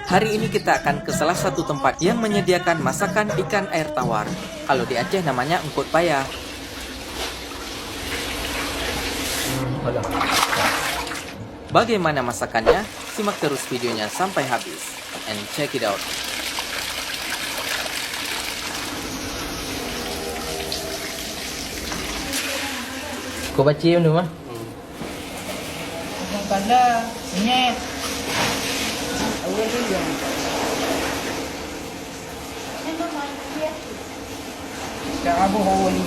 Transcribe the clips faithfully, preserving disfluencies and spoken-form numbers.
Hari ini kita akan ke salah satu tempat yang menyediakan masakan ikan air tawar. Kalau di Aceh namanya eungkôt paya. Bagaimana masakannya? Simak terus videonya sampai habis and check it out. Kau baca dulu mah. Bukan kala, nyet. Awal dulu. Ka Abu Hawali.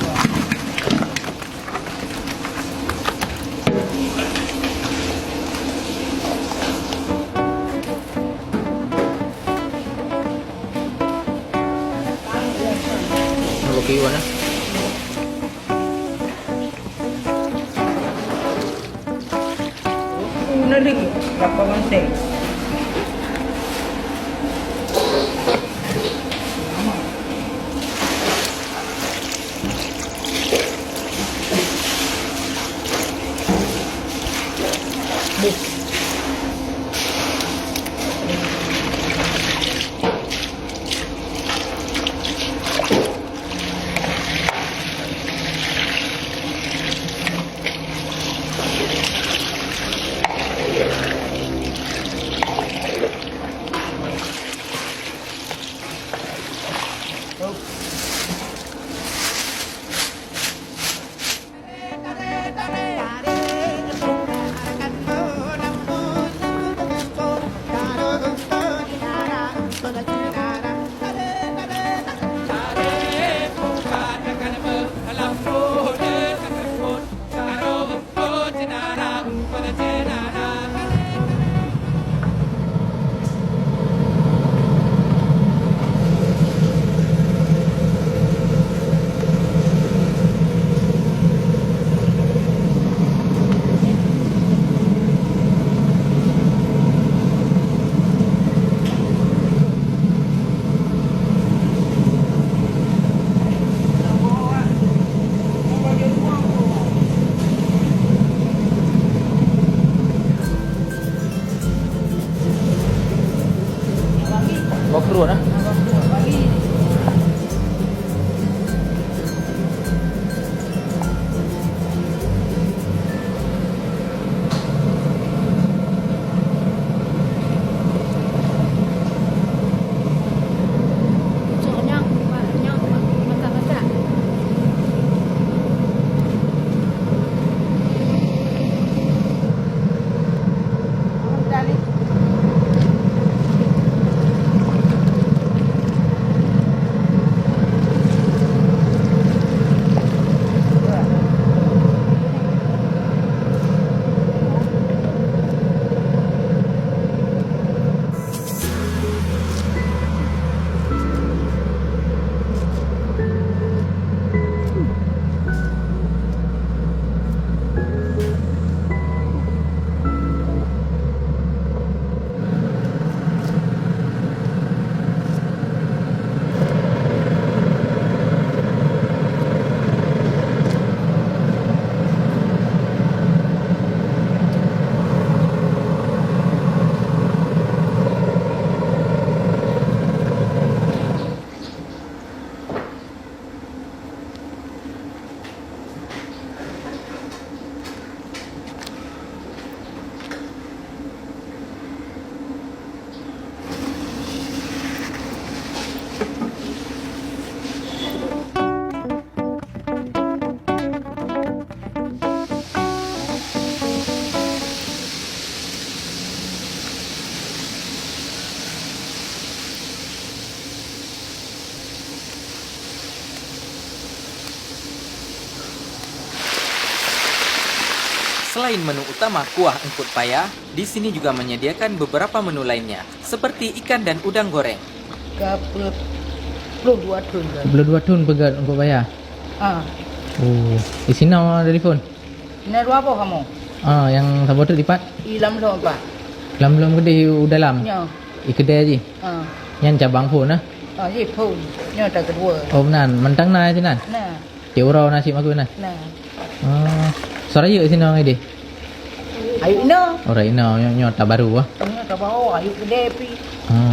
Oke, Iwan, ah. Nari, berapa manteng? Bawah keruan, ah. Selain menu utama kuah eungkôt paya, di sini juga menyediakan beberapa menu lainnya, seperti ikan dan udang goreng. Ka peuet ploh dua thôn ka. Peuet ploh dua thôn peugöt eungkôt paya? Ah. Oh, di sinoe telepon? Inoe dua boh kamoe. Ah, nyang saboh teuk dipat? I Lam Lom pat. Lam Lom keudeh u dalam? Nyoe. I keudè jih? Ah. Nyan cabang phôn, nah? Ah, jih phôn. Nyoe that keudua. Oh, meunan. Mantong na sinan? Na. Cit uroe na cit makot na? Na. Ah. Soe rayeuk sinoe ngon idéh? Ayuk inoe. Orang inoe nyoe, nyoe tabaru ah. Nyoe tabaru, ayuk gede pi. Ha.